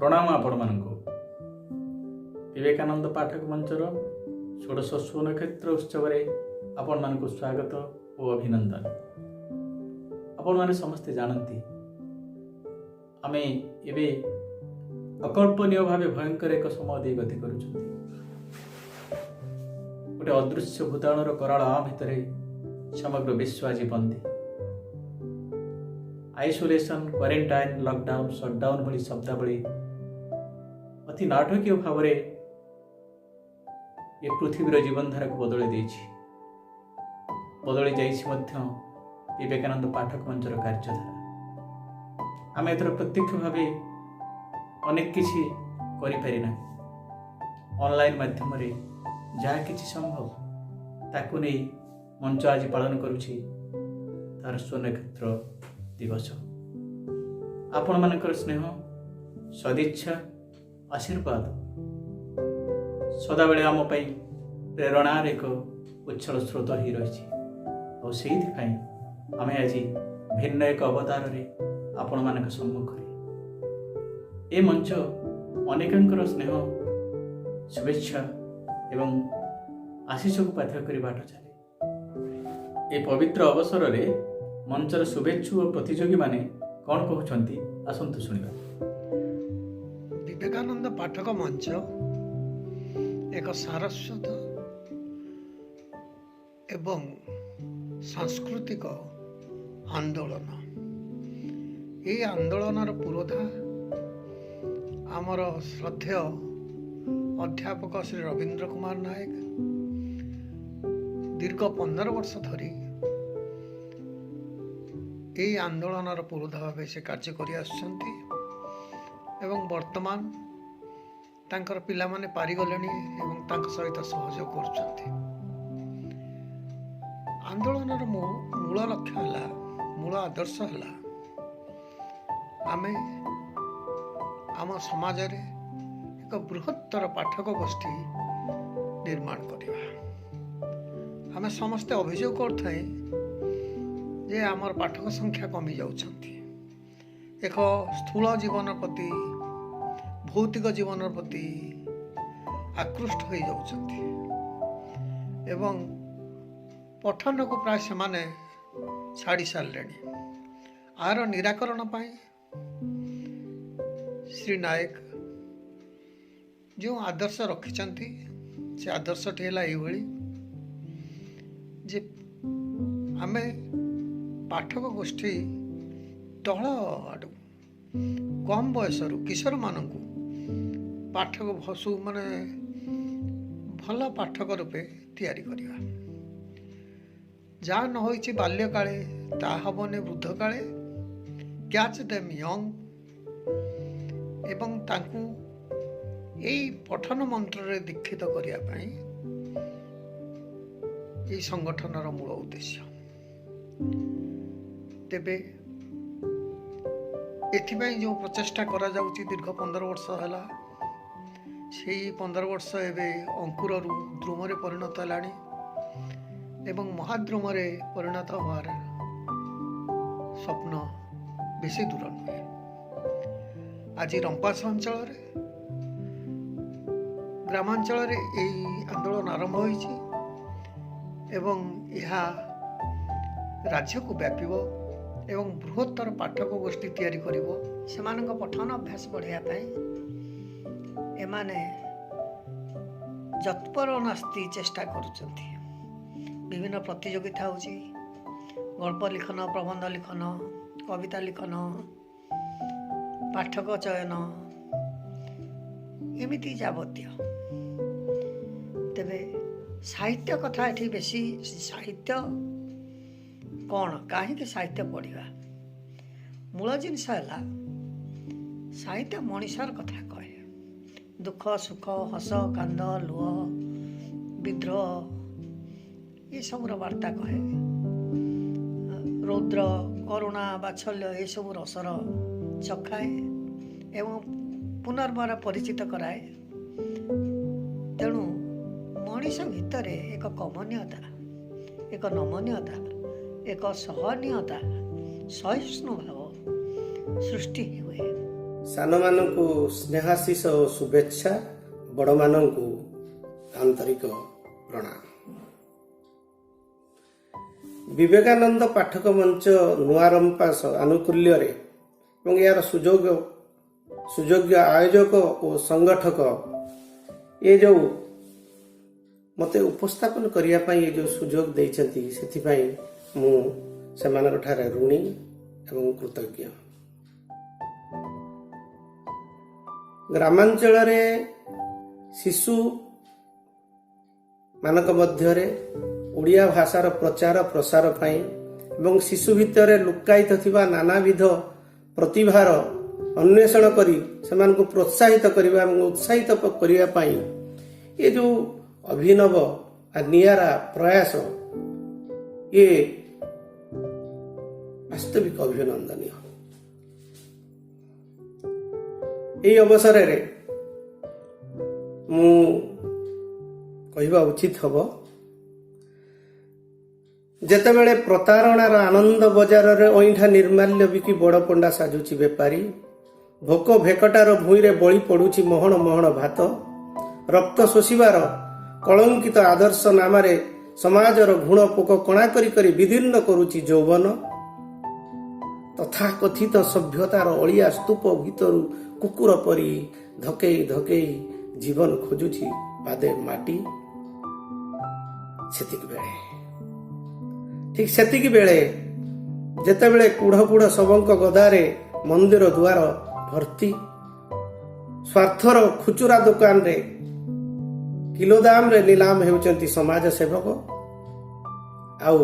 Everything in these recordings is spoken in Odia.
ପ୍ରଣାମ ଆପଣମାନଙ୍କୁ। ବିବେକାନନ୍ଦ ପାଠକ ମଞ୍ଚର ଷୋଡ଼ଶ ସ୍ୱନକ୍ଷତ୍ର ଉତ୍ସବରେ ଆପଣମାନଙ୍କୁ ସ୍ୱାଗତ ଓ ଅଭିନନ୍ଦନ। ଆପଣମାନେ ସମସ୍ତେ ଜାଣନ୍ତି, ଆମେ ଏବେ ଅକଳ୍ପନୀୟ ଭାବେ ଭୟଙ୍କର ଏକ ସମୟ ଦେଇ ଗତି କରୁଛନ୍ତି। ଗୋଟେ ଅଦୃଶ୍ୟ ଭୂତାଣୁର କରାଳ ଆଁ ଭିତରେ ସମଗ୍ର ବିଶ୍ୱ ଆଜି ବନ୍ଦୀ। ଆଇସୋଲେସନ୍, କ୍ୱାରେଣ୍ଟାଇନ୍, ଲକଡାଉନ୍, ସଟଡାଉନ୍ ଭଳି ଶବ୍ଦାବଳୀ ଅତି ନାଟକୀୟ ଭାବରେ ଏ ପୃଥିବୀର ଜୀବନଧାରାକୁ ବଦଳାଇ ଦେଇଛି। ବଦଳି ଯାଇଛି ମଧ୍ୟ ବିବେକାନନ୍ଦ ପାଠକ ମଞ୍ଚର କାର୍ଯ୍ୟଧାରା। ଆମେ ଏଥର ପ୍ରତ୍ୟକ୍ଷ ଭାବେ ଅନେକ କିଛି କରିପାରିନା। ଅନଲାଇନ୍ ମାଧ୍ୟମରେ ଯାହା କିଛି ସମ୍ଭବ, ତାକୁ ନେଇ ମଞ୍ଚ ଆଜି ପାଳନ କରୁଛି ତାର ସ୍ୱନକ୍ଷତ୍ର ଦିବସ। ଆପଣମାନଙ୍କର ସ୍ନେହ, ସଦିଚ୍ଛା, ଆଶୀର୍ବାଦ ସଦାବେଳେ ଆମ ପାଇଁ ପ୍ରେରଣାର ଏକ ଉଚ୍ଛଳ ସ୍ରୋତ ହୋଇ ରହିଛି। ଆଉ ସେଇଥିପାଇଁ ଆମେ ଆଜି ଭିନ୍ନ ଏକ ଅବତାରରେ ଆପଣମାନଙ୍କ ସମ୍ମୁଖରେ। ଏ ମଞ୍ଚ ଅନେକଙ୍କର ସ୍ନେହ, ଶୁଭେଚ୍ଛା ଏବଂ ଆଶିଷକୁ ପାଥେୟ କରି ବାଟ ଚାଲେ। ଏ ପବିତ୍ର ଅବସରରେ ମଞ୍ଚର ଶୁଭେଚ୍ଛୁ ଓ ପ୍ରତିଯୋଗୀମାନେ କ'ଣ କହୁଛନ୍ତି, ଆସନ୍ତୁ ଶୁଣିବା। ବିବେକାନନ୍ଦ ପାଠକ ମଞ୍ଚ ଏକ ସାରସ୍ୱତ ଏବଂ ସାଂସ୍କୃତିକ ଆନ୍ଦୋଳନ। ଏହି ଆନ୍ଦୋଳନର ପୁରୋଧା ଆମର ଶ୍ରଦ୍ଧେୟ ଅଧ୍ୟାପକ ଶ୍ରୀ ରବୀନ୍ଦ୍ର କୁମାର ନାୟକ। ଦୀର୍ଘ 15 ବର୍ଷ ଧରି ଏହି ଆନ୍ଦୋଳନର ପୁରୋଧା ଭାବେ ସେ କାର୍ଯ୍ୟ କରି ଆସୁଛନ୍ତି ଏବଂ ବର୍ତ୍ତମାନ ତାଙ୍କର ପିଲାମାନେ ପାରିଗଲେଣି ଏବଂ ତାଙ୍କ ସହିତ ସହଯୋଗ କରୁଛନ୍ତି। ଆନ୍ଦୋଳନର ମୂଳ ଲକ୍ଷ୍ୟ ହେଲା, ମୂଳ ଆଦର୍ଶ ହେଲା, ଆମେ ଆମ ସମାଜରେ ଏକ ବୃହତ୍ତର ପାଠକ ଗୋଷ୍ଠୀ ନିର୍ମାଣ କରିବା। ଆମେ ସମସ୍ତେ ଅଭିଯୋଗ କରୁଥାଇ ଯେ ଆମର ପାଠକ ସଂଖ୍ୟା କମି ଯାଉଛନ୍ତି, ଏକ ସ୍ଥୂଳ ଜୀବନ ପ୍ରତି, ଭୌତିକ ଜୀବନ ପ୍ରତି ଆକୃଷ୍ଟ ହୋଇଯାଉଛନ୍ତି ଏବଂ ପଠନକୁ ପ୍ରାୟ ସେମାନେ ଛାଡ଼ି ସାରିଲେଣି। ଆର ନିରାକରଣ ପାଇଁ ଶ୍ରୀ ନାୟକ ଯେଉଁ ଆଦର୍ଶ ରଖିଛନ୍ତି, ସେ ଆଦର୍ଶଟି ହେଲା ଏଇଭଳି ଯେ ଆମେ ପାଠକ ଗୋଷ୍ଠୀ ତଳ ଆଡ଼ୁ, କମ୍ ବୟସରୁ କିଶୋରମାନଙ୍କୁ ପାଠକ ଭସୁ ମାନେ ଭଲ ପାଠକ ରୂପେ ତିଆରି କରିବା। ଯାହା ନ ହୋଇଛି ବାଲ୍ୟକାଳେ, ତାହା ହେବନି ବୃଦ୍ଧକାଳେ। କ୍ୟାଚ୍ ଦେମ୍ ୟଙ୍ଗ ଏବଂ ତାଙ୍କୁ ଏଇ ପଠନ ମନ୍ତ୍ରରେ ଦୀକ୍ଷିତ କରିବା ପାଇଁ ଏଇ ସଂଗଠନର ମୂଳ ଉଦ୍ଦେଶ୍ୟ। ତେବେ ଏଥିପାଇଁ ଯେଉଁ ପ୍ରଚେଷ୍ଟା କରାଯାଉଛି ଦୀର୍ଘ 15 ବର୍ଷ ହେଲା, ସେଇ 15 ବର୍ଷ ଏବେ ଅଙ୍କୁରରୁ ଦ୍ରୁମରେ ପରିଣତ ହେଲାଣି ଏବଂ ମହାଦ୍ରୁମରେ ପରିଣତ ହେବାର ସ୍ୱପ୍ନ ବେଶୀ ଦୂର ନୁହେଁ। ଆଜି ରମ୍ପାସ ଅଞ୍ଚଳରେ, ଗ୍ରାମାଞ୍ଚଳରେ ଏଇ ଆନ୍ଦୋଳନ ଆରମ୍ଭ ହୋଇଛି ଏବଂ ଏହା ରାଜ୍ୟକୁ ବ୍ୟାପିବ ଏବଂ ବୃହତ୍ତର ପାଠକ ଗୋଷ୍ଠୀ ତିଆରି କରିବ। ସେମାନଙ୍କ ପଠନ ଅଭ୍ୟାସ ବଢ଼ାଇବା ପାଇଁ ଏମାନେ ଯତ୍ପରୋନାସ୍ତି ଚେଷ୍ଟା କରୁଛନ୍ତି। ବିଭିନ୍ନ ପ୍ରତିଯୋଗିତା ହେଉଛି, ଗଳ୍ପ ଲିଖନ, ପ୍ରବନ୍ଧ ଲିଖନ, କବିତା ଲିଖନ, ପାଠକ ଚୟନ, ଏମିତି ଯାବତୀୟ। ତେବେ ସାହିତ୍ୟ କଥା ଏଠି ବେଶୀ, ସାହିତ୍ୟ କ'ଣ, କାହିଁକି ସାହିତ୍ୟ ପଢ଼ିବା? ମୂଳ ଜିନିଷ ହେଲା ସାହିତ୍ୟ ମଣିଷର କଥା କହେ। ଦୁଃଖ, ସୁଖ, ହସ, କାନ୍ଦ, ଲୁହ, ବିଦ୍ରୋହ, ଏସବୁର ବାର୍ତ୍ତା କହେ। ରୌଦ୍ର, କରୁଣା, ବାତ୍ସଲ୍ୟ, ଏସବୁ ରସର ଚଖାଏ ଏବଂ ପୁନର୍ବାର ପରିଚିତ କରାଏ। ତେଣୁ ମଣିଷ ଭିତରେ ଏକ କମନୀୟତା, ଏକ ନମନୀୟତା, ଏକ ସହନୀୟତା, ସହିଷ୍ଣୁ ଭାବ ସୃଷ୍ଟି ହୁଏ। ସାନମାନଙ୍କୁ ସ୍ନେହାଶିଷ ଓ ଶୁଭେଚ୍ଛା, ବଡ଼ମାନଙ୍କୁ ଆନ୍ତରିକ ପ୍ରଣାମ। ବିବେକାନନ୍ଦ ପାଠକ ମଞ୍ଚ ନୂଆରମ୍ପାସ ଆନୁକୂଲ୍ୟରେ ଏବଂ ଏହାର ସୁଯୋଗ୍ୟ ଆୟୋଜକ ଓ ସଂଗଠକ ଏ ଯେଉଁ ମୋତେ ଉପସ୍ଥାପନ କରିବା ପାଇଁ ଏ ଯେଉଁ ସୁଯୋଗ ଦେଇଛନ୍ତି, ସେଥିପାଇଁ ମୁଁ ସେମାନଙ୍କ ଠାରେ ଋଣୀ ଏବଂ କୃତଜ୍ଞ। ଗ୍ରାମାଞ୍ଚଳରେ ଶିଶୁ ମାନଙ୍କ ମଧ୍ୟରେ ଓଡ଼ିଆ ଭାଷାର ପ୍ରଚାର ପ୍ରସାର ପାଇଁ ଏବଂ ଶିଶୁ ଭିତରେ ଲୁକ୍କାୟିତ ଥିବା ନାନାବିଧ ପ୍ରତିଭାର ଅନ୍ୱେଷଣ କରି ସେମାନଙ୍କୁ ପ୍ରୋତ୍ସାହିତ କରିବା ଏବଂ ଉତ୍ସାହିତ କରିବା ପାଇଁ ଏ ଯେଉଁ ଅଭିନବ ନିଆରା ପ୍ରୟାସ, ଇଏ ବାସ୍ତବିକ ଅଭିନନ୍ଦନୀୟ। ଏହି ଅବସରରେ ମୁଁ କହିବା ଉଚିତ ହେବ, ଯେତେବେଳେ ପ୍ରତାରଣାର ଆନନ୍ଦ ବଜାରରେ ଅଇଁଠା ନିର୍ମାଲ୍ୟ ବିକି ବଡ଼ ପଣ୍ଡା ସାଜୁଛି ବେପାରୀ, ଭୋକ ଭେକଟାର ଭୂଇଁରେ ବଳି ପଡୁଛି ମହଣ ମହଣ ଭାତ, ରକ୍ତ ଶୋଷିବାର କଳଙ୍କିତ ଆଦର୍ଶ ନାମରେ ସମାଜର ଘୁଣ ପୋକ କଣା କରି କରି ବିଦୀର୍ଣ୍ଣ କରୁଛି ଯୌବନ, ତଥାକଥିତ ସଭ୍ୟତାର ଅଳିଆ ସ୍ତୂପ ଭିତରୁ କୁକୁର ପରି ଧକେଇ ଧକେଇ ଜୀବନ ଖୋଜୁଛି ପାଦେ ମାଟି, ସେତିକି ବେଳେ, ଠିକ ସେତିକି ବେଳେ, ଯେତେବେଳେ କୁଢ଼ କୁଢ଼ ଶବଙ୍କ ଗଦାରେ ମନ୍ଦିର ଦୁଆର ଭର୍ତ୍ତି, ସ୍ୱାର୍ଥର ଖୁଚୁରା ଦୋକାନରେ କିଲୋ ଦାମରେ ନିଲାମ ହେଉଛନ୍ତି ସମାଜ ସେବକ, ଆଉ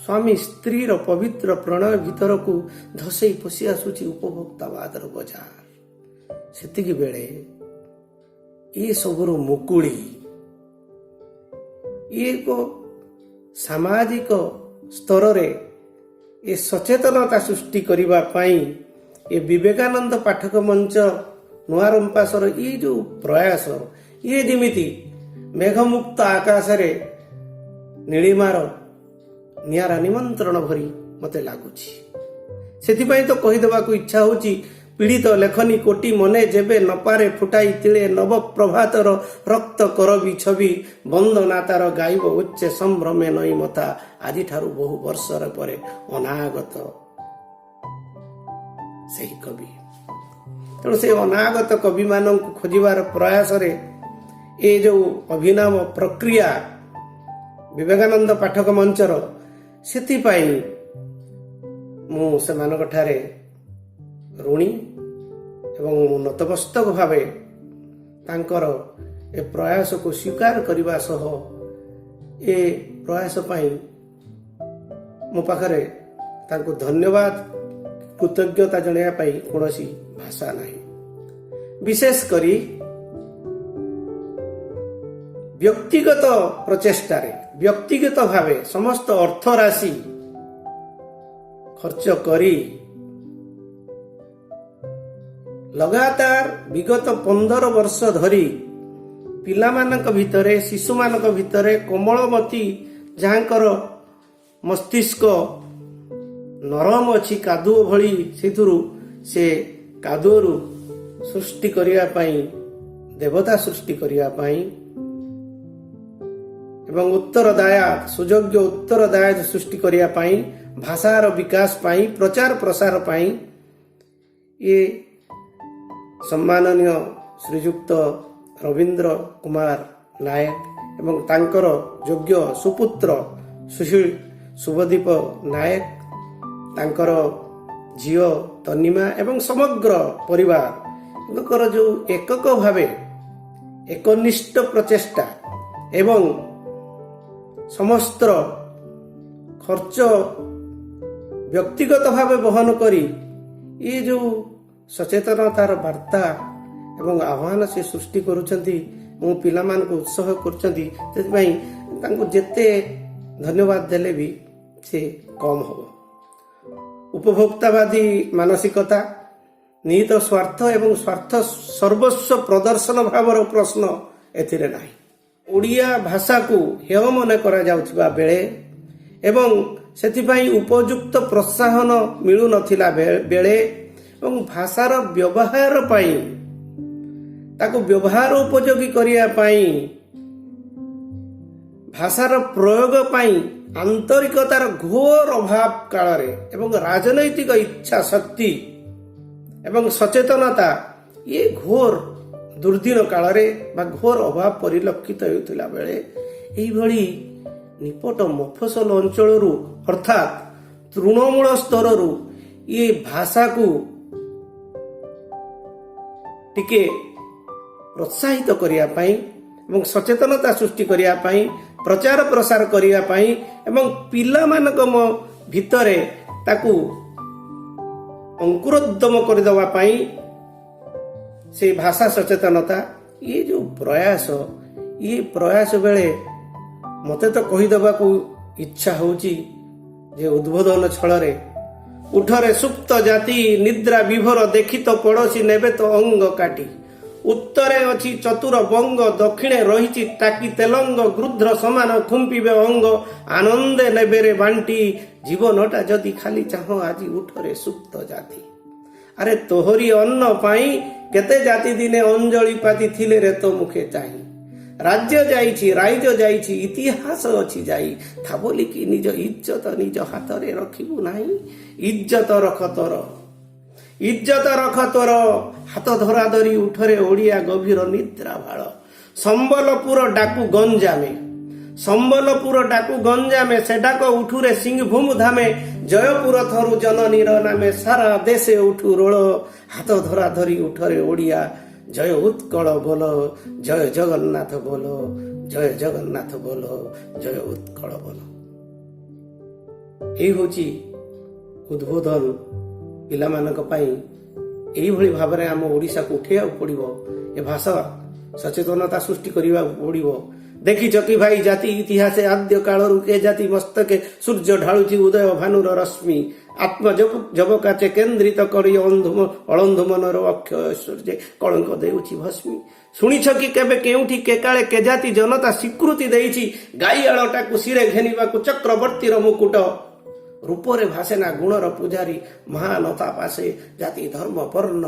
ସ୍ୱାମୀ ସ୍ତ୍ରୀର ପବିତ୍ର ପ୍ରଣୟ ଭିତରକୁ ଧସେଇ ପଶି ଆସୁଛି ଉପଭୋକ୍ତାବାଦର ବଜାର, ସେତିକି ବେଳେ ଏସବୁରୁ ମୁକୁଳି ଏକ ସାମାଜିକ ସ୍ତରରେ ଏ ସଚେତନତା ସୃଷ୍ଟି କରିବା ପାଇଁ ଏ ବିବେକାନନ୍ଦ ପାଠକ ମଞ୍ଚ ନୂଆ ରମ୍ପାସର ଏଇ ଯୋଉ ପ୍ରୟାସ, ଇଏ ଯେମିତି ମେଘମୁକ୍ତ ଆକାଶରେ ନୀଳିମାର ନିଆରା ନିମନ୍ତ୍ରଣ ଭରି ମତେ ଲାଗୁଛି। ସେଥିପାଇଁ ତ କହିଦେବାକୁ ଇଚ୍ଛା ହଉଛି, ପୀଡ଼ିତ ଲେଖନୀ କୋଟି ମନେ ଯେବେ ନପାରେ ଫୁଟାଇ ତିଳେ ନବ ପ୍ରଭାତର ରକ୍ତ କରବି ଛବି, ବନ୍ଦନା ତାର ଗାଇବ ଉଚ୍ଚେ ସମ୍ଭ୍ରମେ ନଈ ମଥା, ଆଜିଠାରୁ ବହୁ ବର୍ଷର ପରେ ଅନାଗତ ସେହି କବି। ତେଣୁ ସେ ଅନାଗତ କବିମାନଙ୍କୁ ଖୋଜିବାର ପ୍ରୟାସରେ ଏ ଯୋଉ ଅଭିନବ ପ୍ରକ୍ରିୟା ବିବେକାନନ୍ଦ ପାଠକ ମଞ୍ଚର, ସେଥିପାଇଁ ମୁଁ ସେମାନଙ୍କ ଠାରେ ଋଣୀ ଏବଂ ମୁଁ ନତମସ୍ତକ ଭାବେ ତାଙ୍କର ଏ ପ୍ରୟାସକୁ ସ୍ୱୀକାର କରିବା ସହ ଏ ପ୍ରୟାସ ପାଇଁ ମୋ ପାଖରେ ତାଙ୍କୁ ଧନ୍ୟବାଦ, କୃତଜ୍ଞତା ଜଣାଇବା ପାଇଁ କୌଣସି ଭାଷା ନାହିଁ। ବିଶେଷ କରି ବ୍ୟକ୍ତିଗତ ପ୍ରଚେଷ୍ଟାରେ ବ୍ୟକ୍ତିଗତ ଭାବେ ସମସ୍ତ ଅର୍ଥ ରାଶି ଖର୍ଚ୍ଚ କରି ଲଗାତାର ବିଗତ 15 ବର୍ଷ ଧରି ପିଲାମାନଙ୍କ ଭିତରେ, ଶିଶୁମାନଙ୍କ ଭିତରେ କୋମଳମତି, ଯାହାଙ୍କର ମସ୍ତିଷ୍କ ନରମ ଅଛି କାଦୁଅ ଭଳି, ସେଥିରୁ ସେ କାଦୁଅରୁ ସୃଷ୍ଟି କରିବା ପାଇଁ, ଦେବତା ସୃଷ୍ଟି କରିବା ପାଇଁ ଏବଂ ଉତ୍ତରଦାୟାଦ, ସୁଯୋଗ୍ୟ ଉତ୍ତରଦାୟାଦ ସୃଷ୍ଟି କରିବା ପାଇଁ, ଭାଷାର ବିକାଶ ପାଇଁ, ପ୍ରଚାର ପ୍ରସାର ପାଇଁ ଇଏ ସମ୍ମାନନୀୟ ଶ୍ରୀଯୁକ୍ତ ରବୀନ୍ଦ୍ର କୁମାର ନାୟକ ଏବଂ ତାଙ୍କର ଯୋଗ୍ୟ ସୁପୁତ୍ର ସୁଶୀଲ ଶୁଭଦୀପ ନାୟକ, ତାଙ୍କର ଝିଅ ତନିମା ଏବଂ ସମଗ୍ର ପରିବାରଙ୍କର ଯେଉଁ ଏକକ ଭାବେ ଏକନିଷ୍ଠ ପ୍ରଚେଷ୍ଟା ଏବଂ ସମସ୍ତ ଖର୍ଚ୍ଚ ବ୍ୟକ୍ତିଗତ ଭାବେ ବହନ କରି ଏ ଯେଉଁ ସଚେତନତାର ବାର୍ତ୍ତା ଏବଂ ଆହ୍ୱାନ ସେ ସୃଷ୍ଟି କରୁଛନ୍ତି ଏବଂ ପିଲାମାନଙ୍କୁ ଉତ୍ସାହ କରୁଛନ୍ତି, ସେଥିପାଇଁ ତାଙ୍କୁ ଯେତେ ଧନ୍ୟବାଦ ଦେଲେ ବି ସେ କମ୍ ହେବ। ଉପଭୋକ୍ତାବାଦୀ ମାନସିକତା, ନିହିତ ସ୍ୱାର୍ଥ ଏବଂ ସ୍ୱାର୍ଥ ସର୍ବସ୍ୱ ପ୍ରଦର୍ଶନ ଭାବର ପ୍ରଶ୍ନ ଏଥିରେ ନାହିଁ। ଓଡ଼ିଆ ଭାଷାକୁ ହେୟ ମନେ କରାଯାଉଥିବା ବେଳେ ଏବଂ ସେଥିପାଇଁ ଉପଯୁକ୍ତ ପ୍ରୋତ୍ସାହନ ମିଳୁନଥିଲା ବେଳେ ଏବଂ ଭାଷାର ବ୍ୟବହାର ପାଇଁ, ତାକୁ ବ୍ୟବହାର ଉପଯୋଗୀ କରିବା ପାଇଁ, ଭାଷାର ପ୍ରୟୋଗ ପାଇଁ ଆନ୍ତରିକତାର ଘୋର ଅଭାବ କାଳରେ ଏବଂ ରାଜନୈତିକ ଇଚ୍ଛା ଶକ୍ତି ଏବଂ ସଚେତନତା ଇଏ ଘୋର ଦୁର୍ଦିନ କାଳରେ ବା ଘୋର ଅଭାବ ପରିଲକ୍ଷିତ ହେଉଥିଲା ବେଳେ, ଏଇଭଳି ନିପଟ ମଫସଲ ଅଞ୍ଚଳରୁ, ଅର୍ଥାତ୍ ତୃଣମୂଳ ସ୍ତରରୁ ଇଏ ଭାଷାକୁ ଟିକେ ପ୍ରୋତ୍ସାହିତ କରିବା ପାଇଁ ଏବଂ ସଚେତନତା ସୃଷ୍ଟି କରିବା ପାଇଁ, ପ୍ରଚାର ପ୍ରସାର କରିବା ପାଇଁ ଏବଂ ପିଲାମାନଙ୍କ ଭିତରେ ତାକୁ ଅଙ୍କୁରୋଦ୍ଗମ କରିଦେବା ପାଇଁ ସେ ଭାଷା ସଚେତନତା, ଇଏ ଯୋଉ ପ୍ରୟାସ, ଇଏ ପ୍ରୟାସ ବେଳେ ମୋତେ ତ କହିଦେବାକୁ ଇଚ୍ଛା ହେଉଛି ଯେ ଉଦ୍ବୋଧନ ଛଳରେ, "ଉଠରେ ସୁପ୍ତ ଜାତି, ନିଦ୍ରା ବିଭୋର, ଦେଖିତ ପଡ଼ୋଶୀ ନେବେ ତ ଅଙ୍ଗ କାଟି। ଉତ୍ତରେ ଅଛି ଚତୁର ବଙ୍ଗ, ଦକ୍ଷିଣେ ରହିଛି ଟାକି ତେଲଙ୍ଗ, ଗୃଧ୍ର ସମାନ ଖୁମ୍ପିବେ ଅଙ୍ଗ, ଆନନ୍ଦେ ନେବେରେ ବାଣ୍ଟି। ଜୀବନଟା ଯଦି ଖାଲି ଚାହଁ ଆଜି, ଉଠରେ ସୁପ୍ତ ଜାତି। ଆରେ ତୋହରି ଅନ୍ନ ପାଇଁ କେତେ ଜାତି ଦିନେ ଅଞ୍ଜଳି ପାତି ଥିଲେ ରେ ତୋ ମୁଖେ ଚାହିଁ। ରାଜ୍ୟ ଯାଇଛି, ରାଇଜ ଯାଇଛି, ଇତିହାସ ଅଛି ଯାଇ। ତା ବୋଲିକି ନିଜ ଇଜ୍ଜତ ନିଜ ହାତରେ ରଖିବୁ ନାହିଁ? ଇଜ୍ଜତ ରଖ ତୋର, ଇଜ୍ଜତ ରଖ ତୋର, ହାତ ଧରା ଧରି ଉଠରେ ଓଡ଼ିଆ, ଗଭୀର ନିଦ୍ରା ଭାଳ। ସମ୍ବଲପୁର ଡାକୁ ଗଞ୍ଜାମେ, ସମ୍ବଲପୁର ଡାକୁ ଗଞ୍ଜାମେ, ସେ ଡାକ ଉଠୁରେ ସିଂଭୂମ ଧାମେ। ଜୟପୁର ଥରୁ ଜନନୀର ନାମେ, ସାରା ଦେଶେ ଉଠୁ ରୋଳ। ହାତ ଧରା ଧରି ଉଠରେ ଓଡ଼ିଆ, ଜୟ ଉତ୍କଳ ବୋଲ, ଜୟ ଜଗନ୍ନାଥ ବୋଲ, ଜୟ ଜଗନ୍ନାଥ ବୋଲ, ଜୟ ଉତ୍କଳ ବୋଲ।" ଏଇ ହେଉଛି ଉଦ୍ବୋଧନ ପିଲାମାନଙ୍କ ପାଇଁ। ଏଇଭଳି ଭାବରେ ଆମ ଓଡ଼ିଶାକୁ ଉଠେଇବାକୁ ପଡ଼ିବ, ଏ ଭାଷା ସଚେତନତା ସୃଷ୍ଟି କରିବାକୁ ପଡ଼ିବ। ଦେଖିଛ କି ଭାଇ ଜାତି ଇତିହାସେ ଆଦ୍ୟ କାଳରୁ କେ ଜାତି ମସ୍ତକେ ସୂର୍ଯ୍ୟ ଢାଳୁଛି ଉଦୟ ଭାନୁର ରଶ୍ମି? ଆତ୍ମ ଜବକାଚେ କେନ୍ଦ୍ରିତ କରି ଅନ୍ଧୁ ଅଳନ୍ଧୁ ମନର ଅକ୍ଷୟ ଐଶ୍ୱର୍ଯ୍ୟ କଳଙ୍କ ଦେଉଛି ଭସ୍ମୀ। ଶୁଣିଛ କି କେବେ କେଉଁଠି କେକାଳେ କେ ଜାତି ଜନତା ସ୍ୱୀକୃତି ଦେଇଛି ଗାଇଆଳଟାକୁ ଶିରେ ଘେନିବାକୁ ଚକ୍ରବର୍ତ୍ତୀର ମୁକୁଟ? ରୂପରେ ଭାସେନା ଗୁଣର ପୂଜାରୀ ମହାନତା ପାଶେ ଜାତି ଧର୍ମ ବର୍ଣ୍ଣ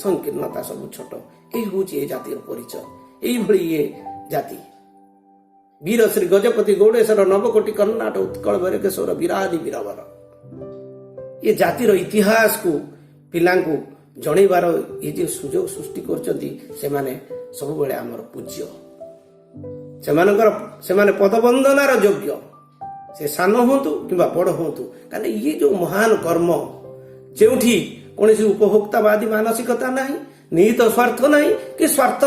ସଂକୀର୍ଣ୍ଣତା ସବୁ ଛୋଟ। ଏଇ ହଉଛି ଏ ଜାତିର ପରିଚୟ। ଏଇଭଳି ଇଏ ଜାତି। ବୀର ଶ୍ରୀ ଗଜପତି ଗୌଡ଼େଶ୍ୱର ନବକୋଟି କର୍ଣ୍ଣାଟ ଉତ୍କଳ ବୀରକେଶ୍ୱର ବୀରାଦି ବୀରବର। ଏ ଜାତିର ଇତିହାସକୁ ପିଲାଙ୍କୁ ଜଣେଇବାର ଏ ଯେଉଁ ସୁଯୋଗ ସୃଷ୍ଟି କରୁଛନ୍ତି, ସେମାନେ ସବୁବେଳେ ଆମର ପୂଜ୍ୟ। ସେମାନେ ପଦବନ୍ଦନାର ଯୋଗ୍ୟ, ସେ ସାନ ହୁଅନ୍ତୁ କିମ୍ବା ବଡ଼ ହୁଅନ୍ତୁ। କାରଣ ଇଏ ଯୋଉ ମହାନ କର୍ମ, ଯେଉଁଠି କୌଣସି ଉପଭୋକ୍ତାବାଦୀ ମାନସିକତା ନାହିଁ, ନିହିତ ସ୍ୱାର୍ଥ ନାହିଁ କି ସ୍ୱାର୍ଥ